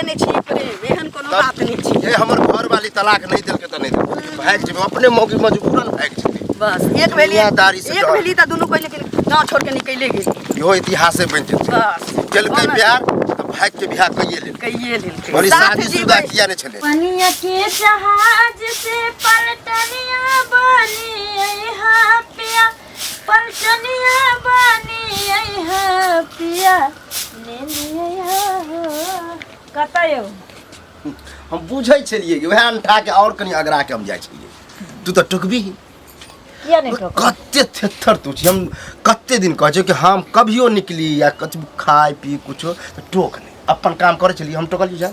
केने छी प्रेम, एहन कोनो बात नहि छै। ये हमर घर वाली तलाक नहि देलकै तऽ नहि देलकै, लेकिन भागि जेबै अपने मौगी मजबूरन भागि जेतै। बस एक भेली, दुनियादारी से एक डर। भेली तऽ दुनू कोइ लेकिन गाँव छोड़ के निकले गेली। इहो इतिहासे बनि जेतै। बस केलकै ओना प्यार तऽ भागि के बियाह कइए लेलकै। कइए लेलकै। बड़ी साथ शादीशुदा जीबै। किया नहि छलै? पनिया के जहाज से पलटनिया बनी अइहा पिया, पलटनिया बनी अइहा पिया, ले लिया हो। कतऽ यौ? हम बुझै छलियै कि वएह अंठा के और कनि अगरा के हम जाइ छलियै, तू तऽ टोकबी। किया नहि टोकब? कते थेथर तू छी। हम कते दिन कहै छियै कि हम कभियो निकली या कछु खाय पी कुछो तऽ टोक नहि, अपन काम करै छलियै, हम टोकलियै जा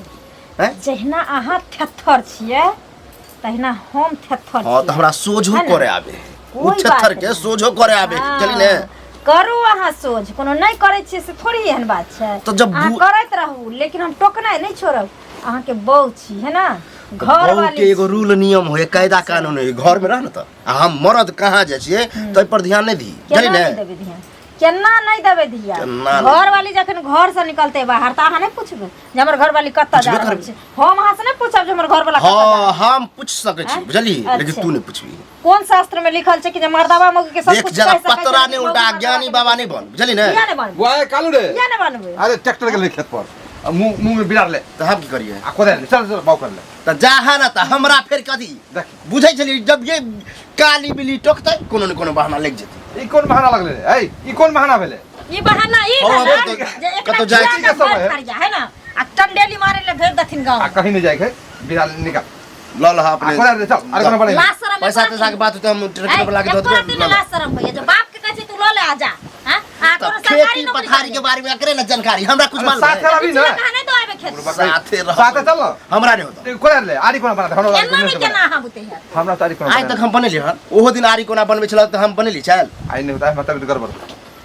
हैं? जहिना अहाँ थेथर छियै तहिना हम थेथर हाँ तऽ छियै। हमरा सोझो है ने? करे आबे ओ कोई थेथर बात के नहि। सोझो करे आबे। हाँ, चली ने करू अहाँ सोझ, कोनो नहि करै छियै से थोड़ी एहन बात छै। तऽ जब अहाँ करैत रहू, लेकिन हम टोकनाइ नहि छोड़ब। अहाँके बहू छी है ना, घर बहू वाली के एगो रूल नियम होय, कायदा कानून होय, घर में रह न तऽ आ हम मरद कहाँ जाइ छियै ताहि पर ध्यान नहि दी। केना जानी ने? नहि देबै ध्यान? केना नहि देबै ध्यान? केना नहि? घर वाली जखन घर से निकलते बाहर तऽ अहाँ नहि पुछबै जे हमर घर वाली कतऽ जा पुछबे रहल करबै। छै? हम अहाँ से नहि पूछब जे हमर घर वाला कतऽ जा हाँ रहल हम पूछ सकै छी आँय? बुझली, लेकिन अच्छा। तू नहि पुछबी। कोन शास्त्र में लिखल छै कि जे मर्दावा मौगी के सब देख कुछ जरा कहि सकै छै, पतरा लेकिन नहि मौगी उल्टा मर्दावा ज्ञानी के बाबा नहि बन, बुझली ने? किया नहि बनबै? वाह कालू रे, किया नहि बनबै? अरे ट्रैक्टर गेलै खेत पर आ मुँह मुँह में बिरार ले। तऽ हम की करियै? आ कोदारि ले, चल चल बाउ कर ले। तऽ जाहा ना तऽ हमरा फेर कथी देख बुझै छलियै जब ये काली बिल्ली टोकतै कोनो ने कोनो बहाना लागि जेतै। ई कोन बहाना लगलै रे? ऐ ई कोन बहाना भेलै? ई बहाना ई हौ, भेलै कतौ- जे एकरा कतौ जाइ खिया छी के के समय घर है। फरिया है ना, आ टंडेली मारे ले भेज दथिन गाँव। आ कहीं नहीं जाए के बिरार निकाल लऽ लह आ अपने। कोदारि ले चल। अरे कोनो बने लाज शरम पैसा एको तैसा के बात होतै हम ट्रैक्टर वाला के दऽ एको देबै, रत्ती लऽ ने लह। लाज शरम होइया जे बाप के कहै छै तू लऽ ले आ जा। हाँ? आ तऽ कोनो सरकारी खेती नौकरी पथारी के बारे में एकरे ने जानकारी हमरा कुछ अरे मालूम साथे है? रहबी ने। कहाँ नहीं दो आबे खेत साथे रह। साथे चल ना। हमरा नहीं होता। ते कोदारि ले आरी कोना बना दे हमरा एना नहीं केना अहाँ बुते हैत। हमरा तो आरी कोना आइ तक हम बनेली हन, ओहो दिन आरी कोना बनबै छल तऽ हम बनेली छल। आई नहीं होता है, मतलब गड़बड़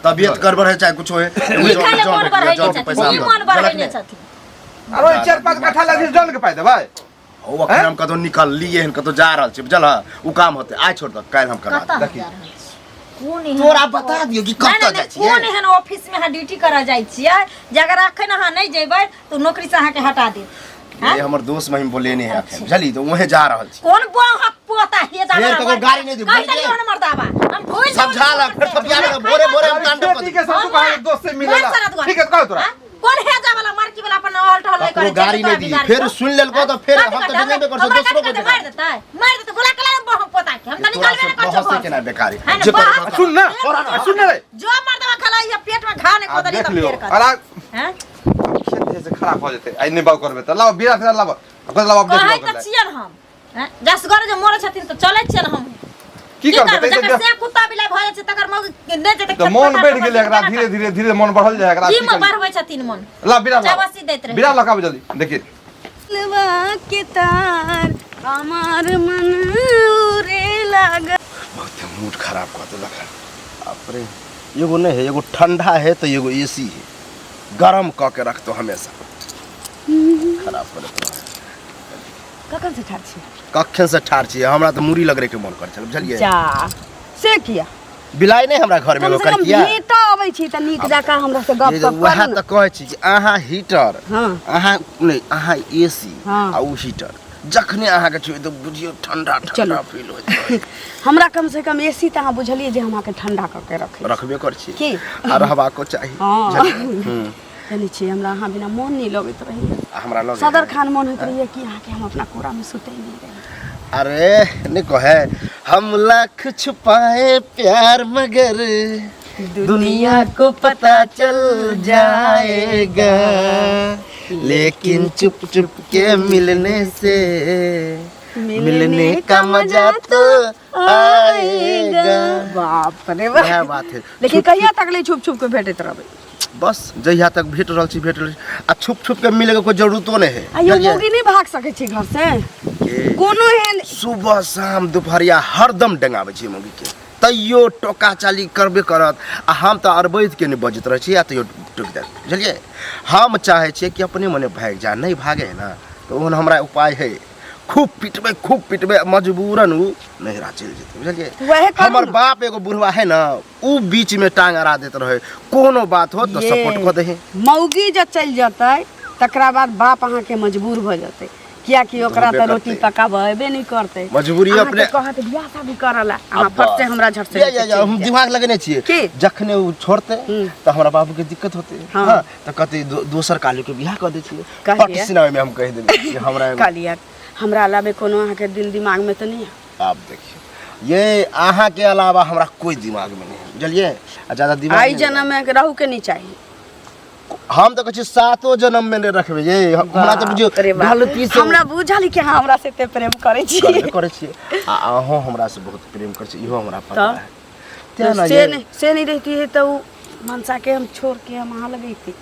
तबियत गड़बड़ है चाहे कुछ होए, एगो ई जौन- खाली जौन मन भेट लिअ, बढ़ै जौन के पैसा छथिन, ई हम मन दऽ बढ़ै देलक ने। छथिन। अरे 4-5 कट्ठा लगे जौन के पाइ देबै। ओ अखन हम कतौ निकललियै हन, कतौ जा रहल छी बुझल ह, उ काम होतै आइ छोड़ दऽ काल्हि हम करबा कतऽ देब। जा रहल छी? कोन एहन तोरा बता दियौ कि नहि, कतऽ नहि, जाइ नहि, कोन छियै। एहन ऑफिस में अहाँ ड्यूटी करऽ जाइ छियै जे अगर अखन अहाँ नहि जेबै तऽ नौकरी से अहाँके हटा देत? ये हमर दोस्त महिम बोलेने है अखन बुझली, तऽ वहें जा रहल छी। कोन बहक पोता हे जा फेर ककरो गाड़ी नहि दियौ, कहि देलियौ हन मर्दाबा हम भूल जेबै। समझा ला फेर थपिया लगा भोरे भोरे हम तांडव खेती कर के साथ तू कहाँ दोस्त से मिलेला? ठीक है कहो तोरा हाँ? कोन हे जा वाला मार्की वाला अपन ऑल टहल ककरो करे छै, गाड़ी तोरा नहि दी। बिगाड़ी फेर छौ। सुनि लेलको तऽ फेर कथी हम तऽ करतै? देबे करछौ, हमरा दोसरो कथी को करतै? मारि देतै, मारि देतै, गोला के लाइन बहम पोता के हम तऽ तोरा निकालबे से नहि करै छौ बहसे घर केना से। बेकारी है ने, जे करे बहस- बता। सुन ना सुन ना रे। जो मर्दवा खला ये पेट में घा नहीं आ खोदली देख तऽ लियो फेर करतै। अरे हैं? खेत जे से खराब हो जेतै आई नहीं बाउ करबे तऽ लाओ बीरा फिरा लाओ ओकर लाओ अब देख कहै लियो तऽ छियनि हम हैं? जसगर जे मरै छथिन तऽ चलै छियनि हम। की की करबै? करबै? तऽ जकर से कुत्ता बिलाइ भऽ जाइ छै तकर मौगी नहि जेतै तऽ खेत मन पथार बढ़ि पर गेलै एकरा, केना धीरे धीरे धीरे मन बढ़ल जाय एकरा। की की मे करी? बढ़बै छथिन मन? ला बीरा लाओ। चाबसी दैत रहै। बीरा लऽ के आबू जल्दी देखिए। लवा के तार हमार मन उड़े लागल। बहुत मूड खराब कऽ देलक हन। बाप रे, एगो नहि है, एगो ठंडा है तऽ एगो एसी है, गरम कऽ के रखतो हमेशा खराब करैत रहै। कखन से ठाढ़ छी? कखन से ठाढ़ छी, हमरा तऽ मुड़ी लगड़े के मन करै छल बुझलियै। जा से किया? बिलाइ नहि हमरा घर में कम एगो से कम करकिया भेंट अबै छी तऽ नीक जकाँ हमरा से गप ये सप वएह करू ने। तऽ कहै छी कि अहाँ हीटर, हाँ। अहाँ नहि, अहाँ एसी हाँ। आ उ हीटर जखने अहाँके छुए तऽ बुझियौ ठंडा ठंडा चलू। फील होइत रहै। हमरा कम से कम एसी तऽ अहाँ बुझलियै जे हम अहाँके ठंडा कऽ के रखै छी। रखबे कर छी की? आ रहबाको चाही। हाँ। बुझलियै? हूँ। जानै छियै हमरा अहाँ बिना मोन नहि लगैत रहैया। आ हमरा लग सदर खान मोन होइत रहैया कि अहाँके हम अपना कोरा में सुतै नहि रही। अरे नहीं कहे हम लाख छुपाए प्यार मगर दुनिया को पता चल जाएगा, लेकिन चुप चुप के मिलने से मिलने का मजा तो आएगा। बाप रे बाप। वएह बात है। लेकिन कहिया तक ले छुप छुप के भेटैत रहबै? बस जहिया तक भेट रहल छी भेट रहल छी, आ छुप छुप के मिले के कोई जरूरतो नहीं है। आ यो बुझलियै? मौगी नहीं भाग सकै छै घर से। के? कोनो एहन सुबह शाम दुपहरिया हरदम डेंगाबै छै मौगी के, तैयो टोका चाली करबे करत। आ हम तऽ अरबैत के नहि बजैत रहै छी, आ तैयो टोकि देत बुझलियै। हम चाहै छियै कि अपने मने भागि जा, नहि भागे है ना तऽ ओहन हमरा उपाय है, खूब पिटबै खूब पिटबै मजबूरन उ नैहरा चलि जेतै बुझलियै। वएह करू हमर ने। बाप एगो बुढ़वा है ना, उ बीच में टांग अड़ा देत रहे, कोनो बात हो तऽ ये। सपोर्ट कऽ दही। मौगी जब चलि जेतै तकरा बाद बाप अहाँके मजबूर भऽ जेतै, कियाकि ओकरा होबे तऽ रोटी करतै। पकाबऽ एबे नहि करतै। मजबूरी अहाँके अपने- कहत बियाह शादी करऽ ला, अहाँ अब फट से बस। हमरा झट से या, लेके या, या, चलि हम जायब। दिमाग लगेने छियै की? जखने ओ छोड़तै हम्म। तऽ हमरा बाबू के दिक्कत होतै। हाँ। हाँ, तऽ कहतै दोसर कालू के बियाह कऽ दै छियै। कहलियै। पट सिना ओहिमे हम कहि देबै कि हमरा एगो- कहलियै हमरा अलावे कोनो अहाँके दिल दिमाग में तऽ नहीं है। आब देखियौ ये अहाँ के अलावा हमरा कोई दिमाग में नहीं है, बुझलियै? आ ज्यादा दिमाग आई नहीं जन्म में रहू के नहीं चाहिए। हम तऽ कहै छी सातो जन्म में नहीं रखबै ये हमरा तऽ बुझियौ बाप रे बाप। गलती से हमरा बुझल कि अहाँ हमरा से एते प्रेम करै छी। करबे करै छियै आ अहूँ हमरा से बहुत प्रेम करै छी, इहो हमरा पता तऽ? है। तें ना से ये नहीं, से नहीं रहती है तो उ मनसा के हम छोड़ के हम अहाँ लगैती।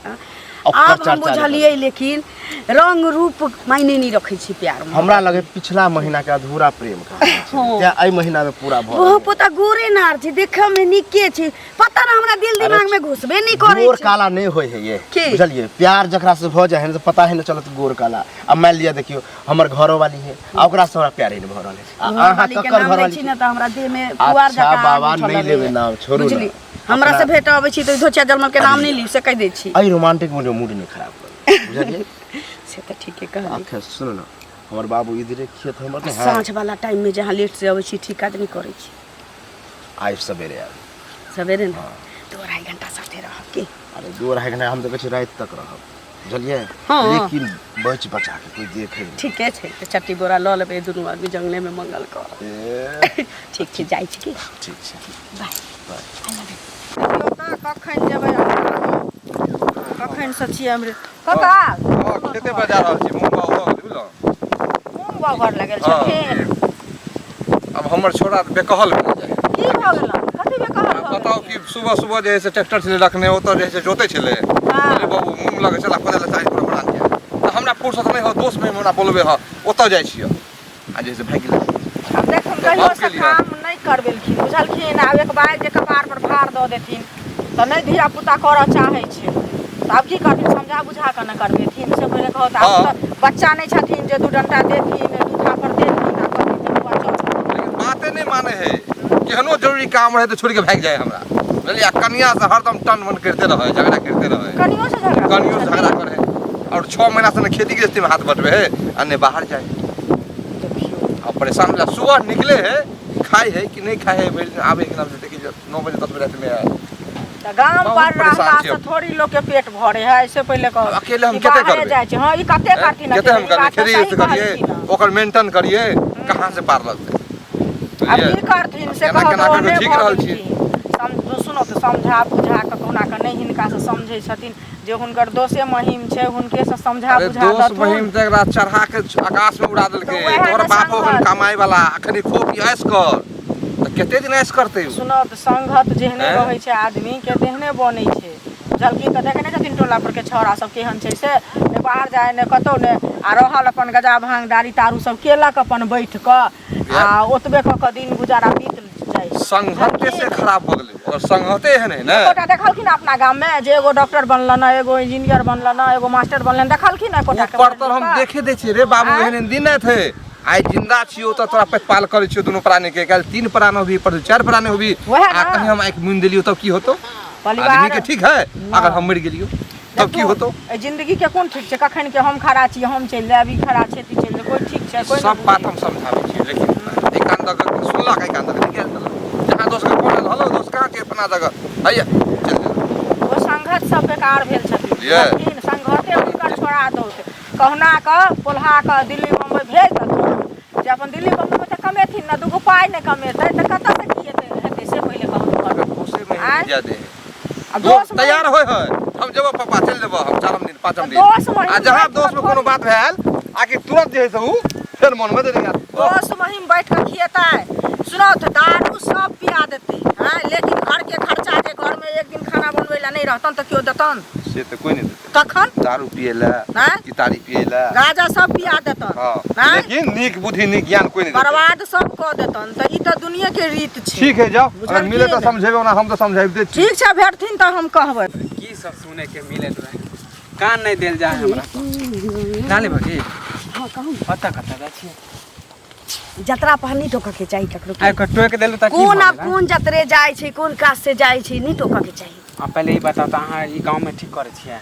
ओकर आब हम चर्चा नहि बुझलियै, लेकिन रंग रूप मायने नहीं रखै छी प्यार में। हमरा लगे पिछला महीना के अधूरा प्रेम कहानी छै। हाँ। तें एहि महीना में पूरा भऽ बहु गेल। पोता गोरे नार छै, देखऽ में नीके छै, पता ना हमरा दिल दिमाग में घुसबे नहीं करै गोर छै। काला नहीं होय है ये, की? बुझलियै? प्यार जकरा से भऽ जाइ है ने तऽ पता है ने चलत गोर काला। आ मान लिअ देखियौ हमर घरो वाली है आ ओकरा से हमरा प्यार ही नहीं भऽ रहल है। आ अहाँ घरवाली के ककर नाम लै घरवाली छी ने तऽ हमरा देह में पुआर अच्छा जकाँ आग बाबा उठऽ नहीं लगैए। लेबै नाम, छोड़ू ना। बुझली हमरा से भेट अबै छी तऽ धोचिया जलमल के नाम नहीं ली से कहि दै छी। एहि रोमांटिक मूड मूड नहीं खराब करू, बुझलियै? से तऽ ठीके कहली। अच्छा सुनू ना, हमर बाबू इधरे खेत हमर ने है। साँझ वाला टाइम में जहाँ लेट से अबै छी ठीक काज नहीं करै छी। आइ सवेरे आबि। सवेरे ने 2-2.5 घंटा साथे रहब की? अरे 2-2.5 घंटा हम तऽ कहै छी राति तक रहब, बुझलियै? हाँ। लेकिन बच बचा के कोई देखे नहि। ठीके छै तऽ चट्टी बोरा लऽ लेबै, दुनू आदमी जंगले में मंगल करब। ए, ठीक छै, जाइ छी की? ठीक छै। बाय। बाय। देखियौ तऽ कखन जेबै अहाँ? कखनसँ छियै हमरे कका? हँ, खेते पर जा रहल छी, मूँग बाउग भऽ गेलै, बुझलहुँ? मूँग बाउग लगेल हँ। छथिन। आब हमर छोरा तऽ बेकहल भेल जाइ है। की भऽ गेल? कथी बेकहल आब भऽ बताउ गेल? कि सुबह सुबह जे है से ट्रैक्टर छलै रखने, ओतऽ जे है से जोतै छलै। हँ। अरे बाबू मूँग लगै छलै कोदारि लए चारि बड़ा दिया तऽ हमरा फुर्सत नहि हो, दोस्त में हमरा बोलबै हँ, ओतऽ जाइ छियै आ जे है से भागि गेलै। आब देखुन तऽ कहियो बाप से के लिए। काम नहि करबेलखिन, बुझलखिन? आब एक बार जे कपार पर भार दऽ देथिन तऽ नहि धिया पुता करऽ चाहै छै, तऽ आब की करथिन? समझा बुझा कऽ ने करबेथिन से पहिले कहू तऽ। आब हँ। तऽ बच्चा नहि छथिन जे दू डंटा देथिन, दू थापड़ देथिन आ कहथिन जे बौआ चल। लेकिन बाते नहि मानै है, केहनो जरूरी काम रहै तऽ छोड़ि कऽ भागि जाइ हमरा, बुझलियै? आ कनिया से हरदम टन मन करिते रहै, झगड़ा करिते रहै। कनियो से झगड़ा करै कनियो से छथिन? झगड़ा करै और 6 महीना से ने खेती गृहस्थी में हाथ बटबै है आ ने बाहर जाइ। देखियौ आ परेशान भेला, सुबह निकले है, खाइ है कि नहि खाइ है, भरि दिन आबै है कि नाम से देखी, 9 बजे 10 बजे राति में आए। तऽ गाम बहुत पर परेशान रहला छी से हम। थोड़ी लोक के पेट भरे है, से पहिले कहू। आब अकेले हम ई कते बाहरे करबै? जाइ छै, हँ ई कते करथिन कते हम अकेले? ई करबै? बात तऽ खेती सही गृहस्थी करियै, कहलखिन हँ। ओकर मेंटेन करियै, कहाँ से पार लगतै? आब बुझलियै? की करथिन से केना कहू केना तऽ कऽ ओहने ठीक भऽ रहल छियै। गेलखिन। सुनू तऽ समझा बुझा कऽ कहुना कऽ नहि हिनका से समझै छथिन जे हुनकर दोसे महिम छै, हुनके से समझा अरे बुझा दोस्त देथुन। बहिन तऽ एकरा चढ़ा के आकाश में उड़ा देलकै। तऽ वएह तोहर ने बाप हो गेल संगत। कमाए वाला, अखनी खो पी ऐश कर तऽ कते दिन ऐश करतै उ? सुनऽ तऽ संगत जेहने हैं? रहै छै आदमी के तेहने बनै छै, बुझलखिन? तऽ देखने छथिन टोला पर के छौड़ा सब केहन छै, से ने बाहर जाय ने कतौ ने आ रहल अपन गजा भांग दारू तारू सब केलक अपन बैठ कऽ आ ओतबे कऽ कऽ दिन गुजारा बीत जाइ छै। संगते से खराब भऽ गेलै, ओकर संगते एहन है ने। एकोटा देखलखिन अपना गाम में जे एगो डॉक्टर बनलन, एगो इंजीनियर बनलन, एगो मास्टर बनलन? देखलखिन एकोटा के ऊपर तर हम बनलन? देखे दै छियै रे बाबू। आँय? एहन एहन दिन नहि थे, आइ जिंदा छियौ तऽ तोरा प्रतिपाल करै छियौ दुनू प्राणी के। काल्हि 3 प्राण होबी, परसू 4 प्राणी होबी, वएह आ ना। कहीं हम आँखि मुनि देलियौ तब की होतौ? परिवार आदमी के ठीक है, अगर हम मरि गेलियौ तब की देखू, होतौ? एहि जिंदगी के कोन ठीक छै, कखन के हम खड़ा छी हम चलि जायब, ई खड़ा छै ई चलि जायब, कोइ ठीक छै? कोइ सब बात हम समझाबै छियै, लेकिन एहि कान दऽ कऽ सुनलक, एहि कान दऽ कऽ निकालि देलक। जहाँ दोस्त के फोन आयल, हेलो दोस्त कहाँ छियै? फलना जगह हैया, चलि गेल। ओ संघत सब बेकार भेल छथिन। बुझलियै? छथिन संघते हुनकर छोड़ा दौत, कहुना कऽ पोल्हा कऽ दिल्ली बम्बई भेज देथुन जे अपन दिल्ली बम्बई में तऽ कमेथिन ने, दूगो पाइ नहि कमेतै तऽ कतऽसँ की हेतै हेतै से पहिले कहू। दोसे में आँय? ज्यादे है। आ दोस्त दोस्त तैयार होय है, हम जेबो पापा, चलि जेबो हम चारम दिन पाँचम दिन। दोस्त महिम आ जहाँ बैठ दोस्त में कऽ कोनो बात भेल आकि तुरंत जे है से उ फेर मन में दे दोस्त महिम बैठ कऽ खिएतै, सुनो तऽ दारू सब पिया देतै, आँय, लेकिन घरके खर्चा जे घरमे एक दिन खाना बनबै लए नहि रहतन तऽ केओ देतन? से तऽ कोई नहीं देतै। तखन दारू पिए ला आँय? कि तारी पिए ला, गाजा सब पिया देतन। हाँ, आँय? लेकिन नीक बुद्धि नीक ज्ञान कोई नहीं देतै। बर्बाद सब कऽ देतन, तऽ ई तऽ दुनिया के रीत छै। ठीक है, जाओ, अगर बुझलखिन? मिले तऽ समझेबै, ओना हम तऽ समझाबिते छी। ठीक छै, भेटथिन तऽ हम कहबै। की सब सुने के मिलत रहे, कान नहीं देल जाए हमरा। लाली भौजी। हाँ कहू। कतऽ कतऽ जाइ छियै? जतरा पर नहीं टोकऽ के चाही ककरो। आइ के टोकि देलू तऽ की कोन भऽ आब गेलै? कोन जतरे जाइ छै, कोन काज से जाइ छै, नहीं टोकऽ के चाही। आ पहिले ई बताउ तऽ अहाँ ई गाँवमे ठीक करै छियै?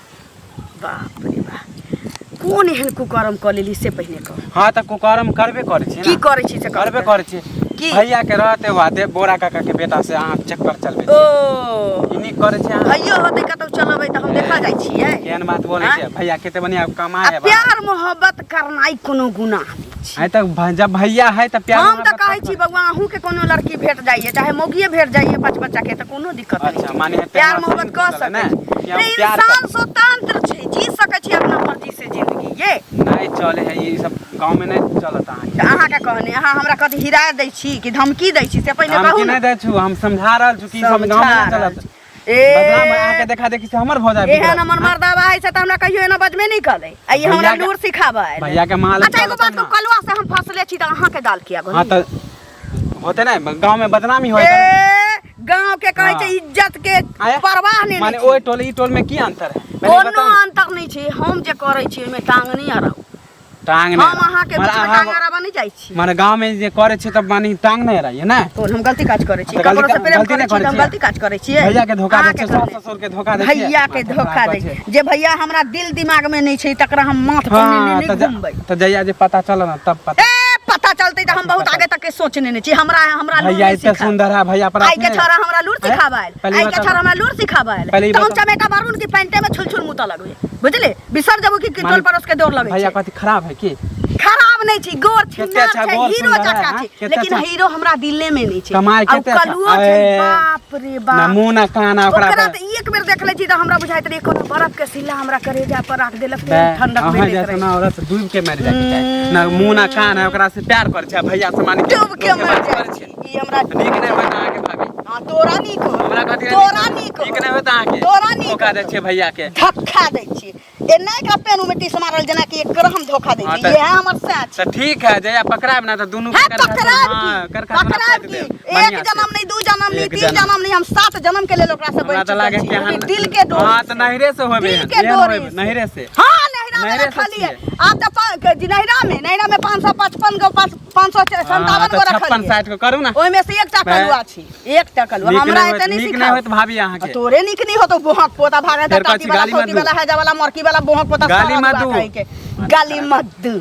बाप रे बाप, कोन एहन कुकर्म कऽ लेली से पहिने कह। हाँ तऽ कुकर्म करबे करै छी। की करै छी से करबे करै छी। की? भैया के रहते वाते बोरा काका के बेटा से अहाँ चक्कर चलबै ओ छी। ई नीक करै छी अहाँ। भैयो होतै कतौ चलबै तऽ हम देखऽ जाइ छियै। केहन बात बोलै छियै, भैया कते बढ़िया कमाए आ है। प्यार मोहब्बत करनाइ कोनो गुनाह नहि छै। आइ तक जब भैया है तऽ प्यार हम तऽ मोहब्बत कहै छी बौआ, अहूँके कोनो लड़की भेट जाइए, चाहे मौगिए भेट जाइए पाँच बच्चा के, तऽ कोनो दिक्कत नहि अच्छा, छै। माने हेतै प्यार हमरा मोहब्बत कऽ से सकै ने? छी। कि हम नहीं, प्यार इंसान कर- स्वतंत्र छै, जी सकै छी अपना मर्जी से जिंदगी। ये नहीं चले है ई सब गाँव में, नहीं चलत अहाँके। तऽ अहाँके कहने अहाँ हमरा कथी हिरायत दै छी कि धमकी दै छी से पहिने धमकी कहू नहि ने। दै छु, हम समझा रहल छु कि ई सब गाँव में समझा नहीं रहल चलत। छी। ए बदनाम अहाँके देखा देखी से हमर भऽ जाय। एहन हमर मर्दाबा है से तऽ हमरा कहियो एना बजबे नहि करै आ ई हमरा भैया के- लूर सिखाबऽ आयल। भैया के माल अच्छा एगो चलत बात ना। कहू, कलुआ से हम फंसले छी तऽ अहाँके दाल किया हाँ बनी? तऽ होते ने गाँव में बदनामी होय। ए गांव के कहै छै हाँ। इज्जत के आया? परवाह नहि माने छै। ओहि टोल ई टोल में की अंतर है पहिले कोनो बताउ ने। अंतर नहि छै, हम जे करै छी ओहिमे टांग नहि अड़ाउ। टांग नहि हम अहाँके माने बीचमे अहाँ- टांग अड़ाबऽ नहि जाइ छी। माने गाँव में जे करे छै तब माने टांग नहीं अड़ाइए ने? कोन हम गलती काज करै छी? तऽ गलती ककरो से प्रेम गलती करै नहि छी तऽ करै हम छियै। गलती काज करै छियै? भैया के धोखा दै अहाँके छै, सास कहने। ससुर के धोखा दै छियै। भैया के माथा धोखा खराब दै करै छै। जे भैया हमरा दिल दिमाग में नहीं छै तकरा हम माथ पर हाँ नहीं तऽ घुमबै। तऽ जहिया जे पता चल ना तब पता। ए पता चलतै तऽ हम बहुत आगे तक के सोच नेने छी। हमरा हमरा लूर भैया नहि इतना सिखा। सुंदर है भैया पर आइ के छोरा हमरा लूर हैं? सिखाबा आयल, पहले आइ के बताउ। छोरा हमरा लूर सिखाबा आयल, पहले ई तऽ हम बताउ। चमेटा मारू कि पैंटे में छुल छुल मुतऽ लगबै, बुझली? बिसर जबू कि माने टोल पड़ोस के दौड़ लगै भैया छै। कथी खराब है की? खराब नहीं छी, गोर कते छिनार अच्छा छै, गोर हीरो सुंदर है, जकाँ हाँ? छै, कते लेकिन अच्छा। हीरो हमरा दिले में नहीं छै। कमाई आ उ कते अच्छा। कलुओ छै, ए, बाप रे बाप, ना मुँह ना कान आ ओकरा ओकरा पर। तऽ एक बेर देख लै छी तऽ हमरा बुझाइत रहै कोनो बर्फ के सिल्ला हमरा करेजा पर राख देलक, बे, ठंडक अहाँ भेटैत जैसा रहै। ना औरत डूब के मर जाए के चाही। ना मुँह ना कान है ओकरा से प्यार करे छै, भैया से माने के डूब के मर धोखेबाजी जाइ करै छी। छै। ई हमरा नीक नहि होइत अहाँके भाभी। हाँ, तोरा नीक हो। हमरा कथी तोरा नीक हो। नीक नहि होइत अहाँके। तोरा नीक धोखा दै होतौ। छियै भैया के। धक्का दै छी एना एकरा पेन में टीस मारल जेना कि एकरा हम धोखा दै हाँ, छी। तऽ- इएह हमर सच। तऽ ठीक है, जहिया पकड़ायब ना तऽ दुनू है के करखा पकड़ायब हाँ, की? करखा चूना पकड़ायब पोति की? देब, एक बढ़िआँ से। जन्म नहीं, दू जन्म नहीं, एक तीन जन्म। जन्म नहीं, हम सात जन्म के लेल ओकरा से हमरा बचि तऽ लागे चुकल कि छी। अहाँ दिल के डोरी हाँ से। तऽ नैहरे से होबे, दिल के एहन डोरी होबे, से। नैहरे से। हाँ नैहरा में नैहरे से रखलियै। छियै। आब तऽ नैहरा में, नैहरा में 555 गो, 557 हाँ, गो तऽ 56 रखलियै। 60 को करू ना। ओहिमे से एकटा बे। कलुआ छी, एकटा कलुआ। नीक हमरा नहि एते होइत, नहि नीक सिखाउ। नहि होइत भाभी अहाँके। आ तोरे नीक नहि होतौ, बोहक पोता भागत, फेर टाटी कहै छी, वाला, गाली मत धोती दू। वाला, हैजा वाला, मरकी वाला, बोहक पोता, गाली सारा मत दुआ दू। कहि के। गाली मत दू।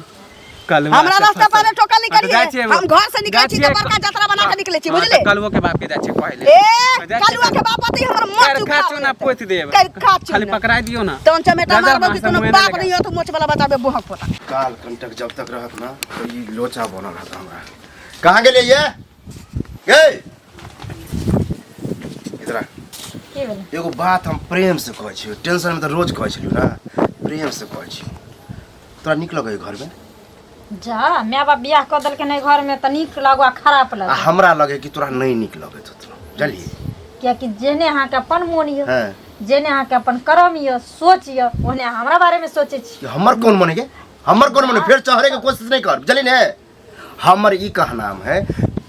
कलुआ हमरा से रास्ता पर फसल। टोकल नहीं हाँ, तऽ जाइ करिए। छियै हम घर से निकलै छी जाइ तऽ छियै बड़का जतरा बना के निकलै छी, हाँ, बुझले? तऽ कलुओ के बाप के जाइ छियै कहै ले। ए जाइ छियै कलुआ के बाप अतै हमर मोच करखा उखाड़ चूना लेतै। पोति देब। करखा चूना। खाली पकड़ाय दियौ ना। तहन चमेटा जा, जा, मारबो कि माँ से कोनो मुँहे बाप नहि नहीं होतो मोच वाला बचाबे बोहक पोता। काल कंटक जब तक रहत ना तो ई लोचा बनल रहत हमरा। कहाँ गेलियै ये? गे इधर आ। की भेलै? एगो बात हम प्रेम से कहै छियौ, टेंशन में तऽ रोज कहै छलियौ ना, प्रेम से कहै छियौ, तोरा नीक लगै घर में? जा my बाप बियाह कऽ देलकै ने घर में तऽ नीक लागो आ खराब आ लागो। हमरा लगे कि तोरा नहीं नीक लगैत होतौ, बुझलियै? कियाकि जेहने अहाँके अपन मोन यऽ, हाँ। जेहने अहाँके अपन कर्म यऽ, सोच यऽ, ओहने अहाँ हमरा बारे में सोचै छी। कि हमर कोन मन है? हमर कोन मन है? फेर चढ़े के कोशिश नहीं कर, बुझलियै ने? हमर ई कहनाम है,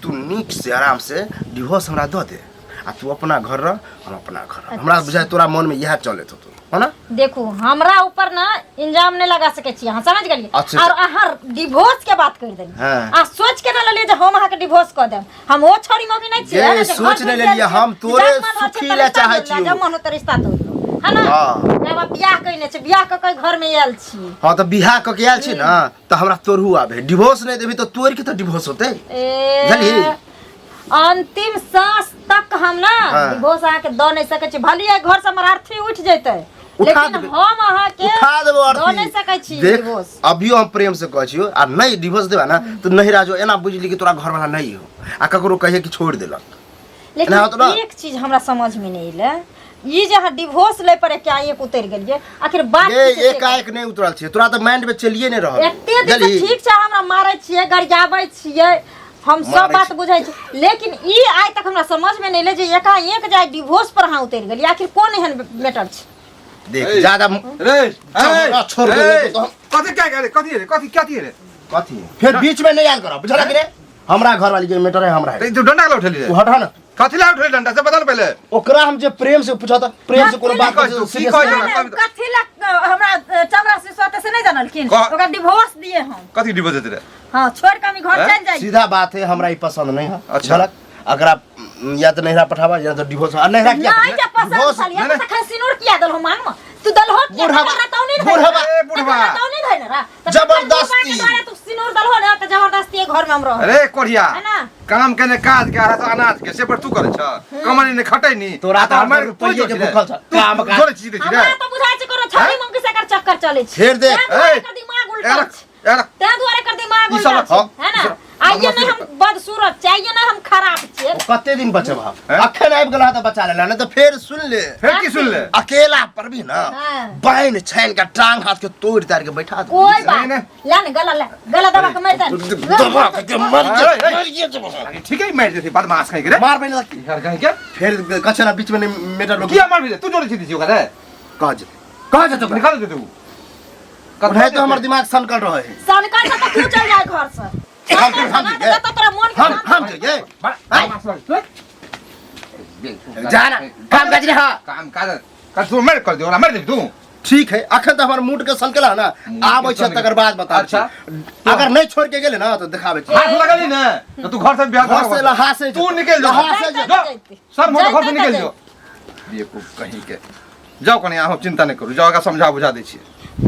तू नीक से आराम से डिवोर्स हमरा दऽ दे आ तू अपना घर रह, हम अपना घर रह। हमरा बुझाय तोरा मन में इएह चलैत होतौ, है ना? देखू हमरा ऊपर ना इंजाम नहीं लगा सके छी अहाँ, समझ गेलियै? अच्छा। और अहाँ डिवोर्स के बात कर देलियै। हाँ। आ सोच के ना लेलियै जे हम अहाँके डिवोर्स कऽ देब। हम ओ छोरी मौगी नहीं छियै, ये है ना, जे सोच घर नहि छोड़ि लेलियै, गेल हम छियै। तोरे जब मन होइ छै सुखी तऽ लए रिश्ता चाहै तोड़ि ले, छियौ। जब मन होतै रिश्ता तोड़ि लो, है ना? हाँ। माय बाप बियाह कयने छै, बियाह कऽ के घर में आयल छी। हाँ तऽ बियाह कऽ के आयल छी ना तऽ हमरा तोड़ू आबे, डिवोर्स नहीं देबी तऽ तोड़ि के तऽ डिवोर्स होतै। ए बुझलिही? अंतिम सांस तक हम ना हाँ। डिवोर्स अहाँके दऽ नहीं सकै छी। भले ही घर से हमर अर्थी उठि जेतै, उठा लेकिन देबै। हम अहाँके उठा देबो दऽ अर्थी। नहीं सकै छी देख डिवोर्स। अभियो हम प्रेम से कहै छियौ, आ नहीं डिवोर्स देबा ना तऽ नहीं राजो एना बुझली कि तोरा घरवाला नहीं हो आ ककरो कहिए कि छोड़ देलक। लेकिन एना होत ना? एक चीज हमरा समझ में नहीं एलै, ई जे अहाँ डिवोर्स लै पर एकाएक उतरि गेलियै, आखिर बात ये की छै से? एकाएक नहीं उतरल छियै, तोरा तऽ माइंड में चलिए नहीं रहल। एते दिन से बुझलही? ठीक छै, हमरा मारै छियै, गरियाबै छियै, हम सब मारै बात छी। बुझै छी, लेकिन ई आइ तक हमरा समझ में नहीं एलै जे एकाएक जाय डिवोर्स पर अहाँ उतरि गेलियै, आखिर कोन एहन मैटर छै? देख ए, ज्यादा रे हमरा छोड़ दे, तो हम- कथी क्या करे, कथी रे, कथी कथी रे? कथी फेर बीच में नहीं आयल करब, बुझल कि रे? हमरा घर वाली के मैटर है हमरा है। त तू डंडा के उठेली रे? तू हटा ना। कथी ला उठेली डंडा से बता पहले। ओकरा हम जे प्रेम से पूछा था, प्रेम से कोनो बात की कहै तू? सीरियस की कहै नहीं। तू? नहीं, कथी ला हमरा चमड़ा से सोते से नहीं जानलखिन, कह- ओकरा डिवोर्स दिए हम। कथी डिवोर्स देते रे? हाँ, छोड़ के हम घर हैं? चल जाई। सीधा बात है, हमरा ई पसंद नहीं है। अच्छा। झलक अगर आप या तो नैहरा पठावा या तो डिवोर्स। आ नैहरा किया नहीं जे पसंद डिवोर्स छल, या नहीं, तो खन सिनूर किया देलहुँ मांग में। तू दलहो किया? बुढ़वा- तकरा तो नहीं बुढ़वा- ए, बुढ़वा। तकरा तो नहीं धैने रह। तऽ जबरदस्ती। तखन दुआरे तू सिनूर दलहो ने तऽ जबरदस्ती घर में हम रह अरे कोढ़िया है ना? काम केने काज के आ अनाज के से पर तू करे छ कमानी ने खटै नी तोरा तऽ हमर रुपैये के भूखल छ। काम काज। जोड़े छी दै छी रे हमरा तऽ बुझाइ छै कोनो छौड़ी मंकी से एकर चक्कर चलै छै फेर देख। तें दुआरे ए, एकर दिमाग उल्टा एरा छै एरा तें दुआरे एकर दिमाग ई सब उल्टा छै हाँ, है ना ई सब आइए बदमाशी नहीं हम बदसूरत छै आइए नहीं हम खराब छियै कते दिन बचब हम हैं? अखन आबि गेल तऽ बचा लेला नहीं तऽ फेर सुन ले फेर की सुन ले अकेला पर भी ना हाँ। बाइन छानि के टांग हाथ के तोड़ ताड़ के बैठा दे कोई बात नहीं, ले ने गला ले गला दबा के मारि दे दबा के मर अरे, के अरे। मर के अरे ठीक है मार देती बदमाश कहीं के रे मार पहिले तऽ यार कहीं के फेर कछना बीच में नहीं मेटर लोग किया मार भी तू जोड़े छी दी ओकरा रे कह जे कह जे तो निकाल दे तू उठे तो हमर दिमाग सनकल रहे है सनकर से तो तू चल जाए घर से हम सनकर हम से ना तो तोरा मन के हम शांत हम जइए जा ना काम काज रे हाँ काम काज कर तू मार कर दे ओकरा मार दे तू ठीक है अखन तो हमर मूड के सनकला ना आबै छै तकर बाद बता अच्छा। अगर नहीं छोड़ के गेले ना तो दिखाबै छी हाथ लगली ना तो तू घर से बियाह घर से लहा से तू निकल जा लहा से जाइते जा जाइते। सब मोर घर से जाइते निकल जाइते। जाओ बेवकूफ कहीं के जाओ कनी अहाँ चिंता नहीं करू जाओ एकरा समझा बुझा दै छियै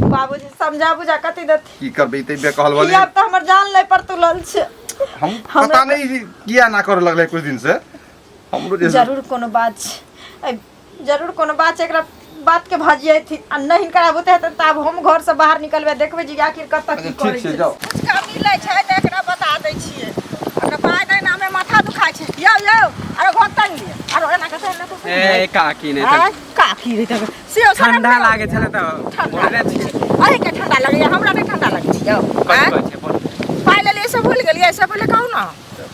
बाबूजी समझा बुझा कथी देती की करबै ते बे कहल वाली आब तऽ हमर जान लै पर तुलल छै हम हमरा पता नहीं किया ना करे लगलै कुछ दिन से हमरो जे जरूर कोनो बात छै जरूर कोनो बात छै एकरा बात के भजिए थी आ नहीं हिनकर आबते हेतै तऽ आब हम घर से बाहर निकलबै देखबै जे आखिर कतऽ की अच्छा, ठीक करै छै छै जाओ कुछ काम मिलै छै तऽ एकरा बता दै छियै एकरा पाइ दै ने हमे माथा दुखाइ छै यौ यौ अरे घर तंग लिअ अरे एना कतऽ एना कतऽ ए काकी नहि आँय, तऽ काकी रे तब से ठंडा लागे छलै तऽ ठंडा बोलने छियै अहीँके ठंडा लगैया हमरा नहि ठंडा लगै छै यौ कथी आँय? कहै छियै बोल पाइ लेलियै से भूलि गेलियै से पहिले कहू ने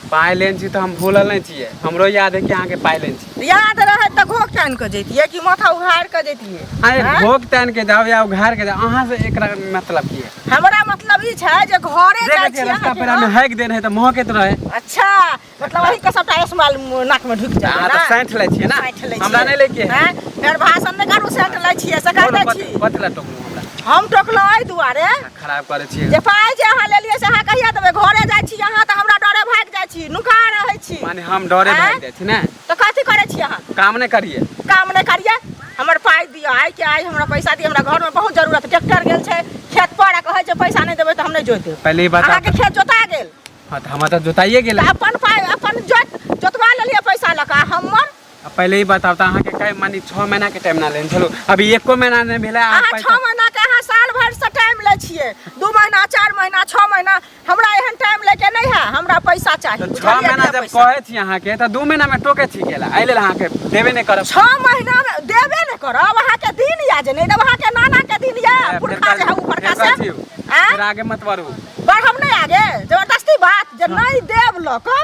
पाइ लेने छी तऽ हम भूलल नहि छियै हमरो याद है कि अहाँके पाइ लेने छी याद रहै तऽ घोघ तानि कऽ जैतियै कि माथा उघारि कऽ जैतियै अरे आँय? भोग तानि के जाउ या उघार के जाउ अहाँ से एकरा मतलब की है हमरा मतलब ई छै जे घरे देखै जाइ छियै छी रास्ता अहाँके पेरा में ने। हैक देन है तऽ महकैत रहे अच्छा मतलब अही के सबटा स्माल नाक में ढुकि जाय अहाँ तऽ साँठि लै छियै ना साँठि लै हमरा नहि लै के है हैं फेर भाषण नहि करू साँठि लै छियै से कहि बोलू, दै कथी छी कथी लए टोकलहुँ हमरा हम टोकलहुँ एहि दुआरे खराब करै छियै जे पाइ जे अहाँ लेलियै से अहाँ कहिया देबै घरे जाइ छी अहाँ तऽ हमरा डरे भागि जाइ छी नुका रहै छी माने हम डरे आँय? भागि जाइ छी ने तऽ कथी करै छी अहाँ काम नहि करियै काम नहि करियै हमर पाइ दिअ आइ के आइ हमरा पैसा दिअ हमरा घरमे बहुत जरूरत ट्रैक्टर गेल छै खेत पर आ कहै छै पैसा नहि देबै तऽ हम नहि जोति देब पहिले ई बता अहाँके खेत जोता गेल हाँ तऽ हमर तऽ जोताइए गेलै तऽ अपन पाइ अपन जोत जोतवा लेलियै पैसा लऽ कऽ आ हमर आ पहिले ही बताउ तऽ अहाँके कै माने 6 महीना के टाइम ना लेने छलहुँ अभी एको महीना नहि भेलै अहाँ अहाँ पैसा 6 महीना के अहाँ साल भरि से टाइम लै छियै 2 महीना 4 महीना 6 महीना हमरा एहन टाइम लैके नहि है हमरा पैसा चाही तऽ 6 बुझलियै महीना दिअ जब पैसा। कहै छी अहाँके तऽ 2 महीना में टोके छी गेला एहि लेल अहाँके देबे नहि करब 6 महीना में देबे नहि करब अहाँके दिन या जे नहि देब अहाँके नाना के दिन या फेर पुरखा जे है ऊपर का फेर से कहै छी, आँय? फेर आगे मत बढ़ू बढ़ब नहि आगे जबरदस्ती बात जे नहि देब लऽ कऽ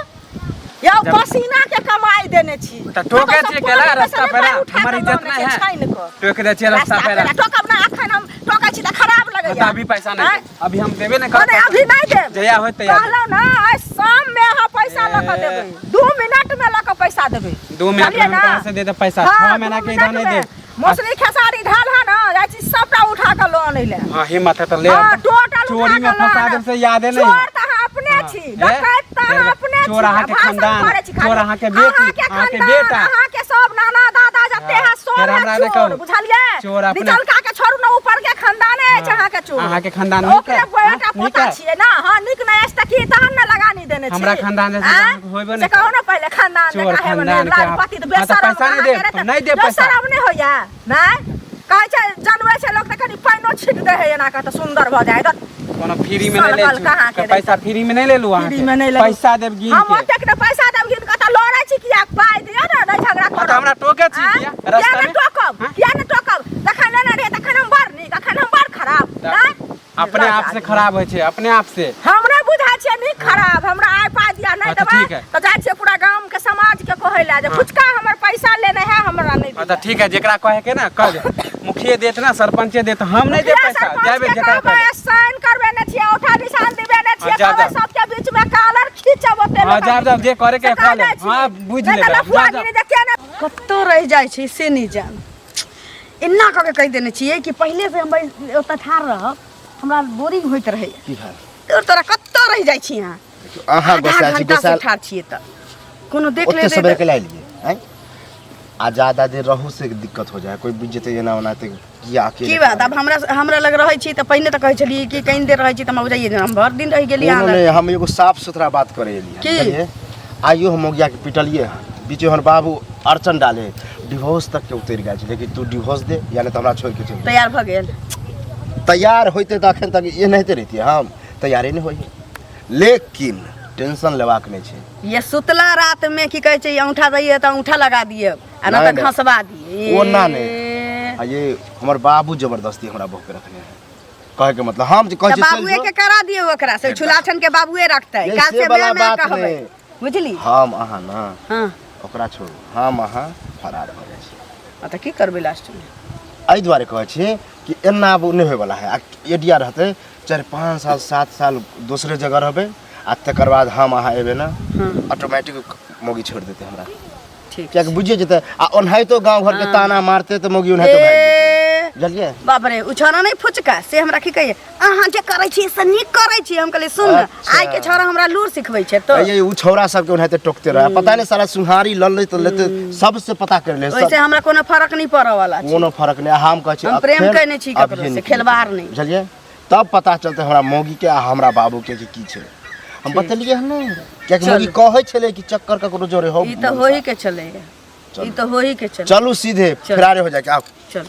यौ जब- पसीना के कमाई देने छी तऽ टोकै कतौसँ छियै केला पानि रास्ता पैसा पर नहि उठा हमर कऽ इज्जत लऽ नहि आनै है छै, छानि कऽ टोक दै छियै रास्ता रास्ता पर पर टोकब ना अखन हम टोकै छी तऽ खराब लगैया तऽ अभी पैसा नहि आँय? देब अभी हम देबे नहि नहि करब अभी नहि देब जहिया होत तहिया देब। कहलहुँ ना आइ शाम में अहाँ पैसा लऽ कऽ देबै 2 मिनट में लऽ कऽ पैसा देबै 2 मिनट में बुझलियै हम ना? कहाँ से दे देब पैसा हाँ, 6 महीना दू के इधर मिनट नहीं में। देब मौसरी खेसारी ढाल है ना जाइ छी सबटा उठा कऽ लऽ आनै लए हाँ हिम्मत है तऽ ले हाँ, आब। टोटल चोरी उठा में कऽ लऽ फंसा आनब। देब से यादे नहीं चोर है। तऽ अहाँ अपने हाँ। छी ए, डकैत तऽ अहाँ अपने छी चोर अहाँके भाषण खानदान, करै छी खाली। चोर अहाँके बेटी, अहाँके अहाँके खानदान, बेटा। अहाँके सब नाना दादा जते है हाँ, सब फेर है हमरा नहि चोर कहू। बुझलियै चोर अपने- निचलका के छोड़ू ना ऊपर के खानदाने अछि हाँ, अहाँके चोर अहाँके खानदान नीक ओकरे है, बेटा हाँ, नीक पोता है। छियै ना हाँ नीक नहि अछि तऽ की तहन ने लगानी देने छी हमरा खानदान जैसे आँय? अहाँके होयबे से नहि कहू ने पहिले खानदान चोर जकाँ हेबै खानदान के आप- लाजपति तऽ हाँ, तऽ बेशरम पैसा नहि अहाँके देब, रे तऽ नहि देब पैसा। बेशरम नहि होइया नहि कहै छै जनबै छै लोक तऽ कनि पानिओ छीट दै है एना कऽ तऽ सुन्दर भऽ जाइ है कोनो फ्री में नहीं ले सड़कल कहाँ के छी पैसा फ्री में नहीं ले लू अहाँ फ्री में नहीं लेलहुँ। पैसा देब गिन हम के ओतेक ने पैसा देब गिन कऽ तऽ लड़ै छी किया पाइ दिअ ने नहि झगड़ा हाँ, करब तऽ हमरा टोके छी आँय? किया किया रास्ता ने में टोकब हाँ? किया ने टोकब तखन लेने रहियै तखन हम बड़ नीक अखन हम बड़ खराब तऽ नहि अपने आप से खराब होइ छै अपने आप से हम नहि बुझै छियै नीक खराब हमरा आइ पाइ दिअ नहि हाँ, तऽ देबै ठीक है। तऽ जाइ छियै पूरा गाम के समाज के कहै लए जे फुचका हमर पैसा लेने है हमरा नहि हाँ, तऽ ठीक है जेकरा कहे के ना कह दे मुखिए देत ना सरपंचे देत हम नहीं देब मुखिया पैसा सरपंच जाबे के जेकरा कहबै, कह साइन करबेने छियै औठा निशान दिबेने छियै हाँ, जा, कहबै जा। सबके बीच में कालर खींचब ओते हाँ, लोकक जाब, जाब, जे करे के से कऽ ले। कहने छी। हाँ, बुझि नहि तऽ लेबै। लफुआ जा, जा। गिरी जे केना कतौ रहि जाइ छै से नहि जान एना कऽ के कहि देने छियै कि पहिलेसँ हम ओतऽ ठाढ़ रहब हमरा बोरिंग होइत रहैए की भेल तोर तोरा कतऽ रहि जाइ छी अहाँ अहाँ आधा गोसायल छी घंटा से गोसायल ठाढ़ छियै तऽ कोनो देख ओते लेबै सबेर तऽ के लाइलियै आँय आ ज्यादा देर रहू से दिक्कत हो जाए कोई बुझ जेतै एना ओना तऽ किया अकेले की बात अब हमरा हमरा लग रहै छी तऽ पहिने तऽ कहै छलियै कि कनि देर रहै छी तऽ हम बुझाइए जे हम भरि दिन रहि गेलियै कोनो अहाँ लग नहि हम एगो साफ सुथरा बात करे एलियै की? बुझलियै? आइयो हम मौगिया के पिटलियै हन बीचे हमर बाबू अड़चन डाले डिवोर्स तक के उतरि गेल छै लेकिन तू डिवोर्स दे या नहि तऽ हमरा छोड़ि के चलि तैयार भऽ गेल तैयार होइते तऽ अखन तक एनाहिते रहितियै हम तैयारे नहि होइए लेकिन टेंशन लेबाक नहि छै ये सुतला रात में की कहै छै औंठा दैए तऽ औंठा लगा दिए आ नहि नहि, तऽ नहि। घसबा दिए ओना नहि। आ ये हमर बाबू जबरदस्ती हमरा बहू के रखने है कहे के मतलब हम जे कहै तऽ छियै चलि बाबुए जो, के करा दियौ ओकरा से छुलाछन के बाबुए रखतै ये काल से से वाला मैं मैं बात कहबै नहि। बुझली हम अहाँ ना हाँ ओकरा छोड़ू हम अहाँ फरार भऽ जाइ छी आ तऽ की करबै लास्ट में एहि दुआरे कहै छी कि एना आब नहि होयवला है आ एडिया रहतै 4 5 साल 7 साल दोसरे जगह रहबै आ तकर बाद हम अहाँ एबै ना हाँ ऑटोमेटिक मौगी छोड़ि देतै हमरा ठीक कियाकि बुझिए जेतै आ ओनाहितो गाँव घरके ताना मारतै तऽ मौगी ओनाहितो भागि जेतै ए बुझलियै बाप रे ओ छौड़ा नहि फुचका से हमरा की कहिए अहाँ जे करै छी से नीक करै छी हम कहलियै सुन ने अच्छा। आइ के छौड़ा हमरा लूर सिखबै छै तो ये उ छौड़ा सबके ओनाहिते टोकते रहे पता नहीं साला सुहारी लड़ ले तऽ लेते सबसे पता कर ले ओहिसे हमरा कोनो फरक नहि पड़ऽ वाला छै कोनो फरक नहीं हम कहै छी हम प्रेम अखन कयने छी ककरो अभिये से, निकलि खेलबाड़ जेबै। नहि। बुझलियै तब पता चलतै हमरा मौगी के आ हमरा बाबू के कि की छै हम बतेलियै हन नहि कियाकि मौगी कहै छलै कि चक्कर ककरो जोरे हो ई तऽ होही के छलैया ई तऽ होही के छलै चलू सीधे चलू। फरारे हो जाके आओ चल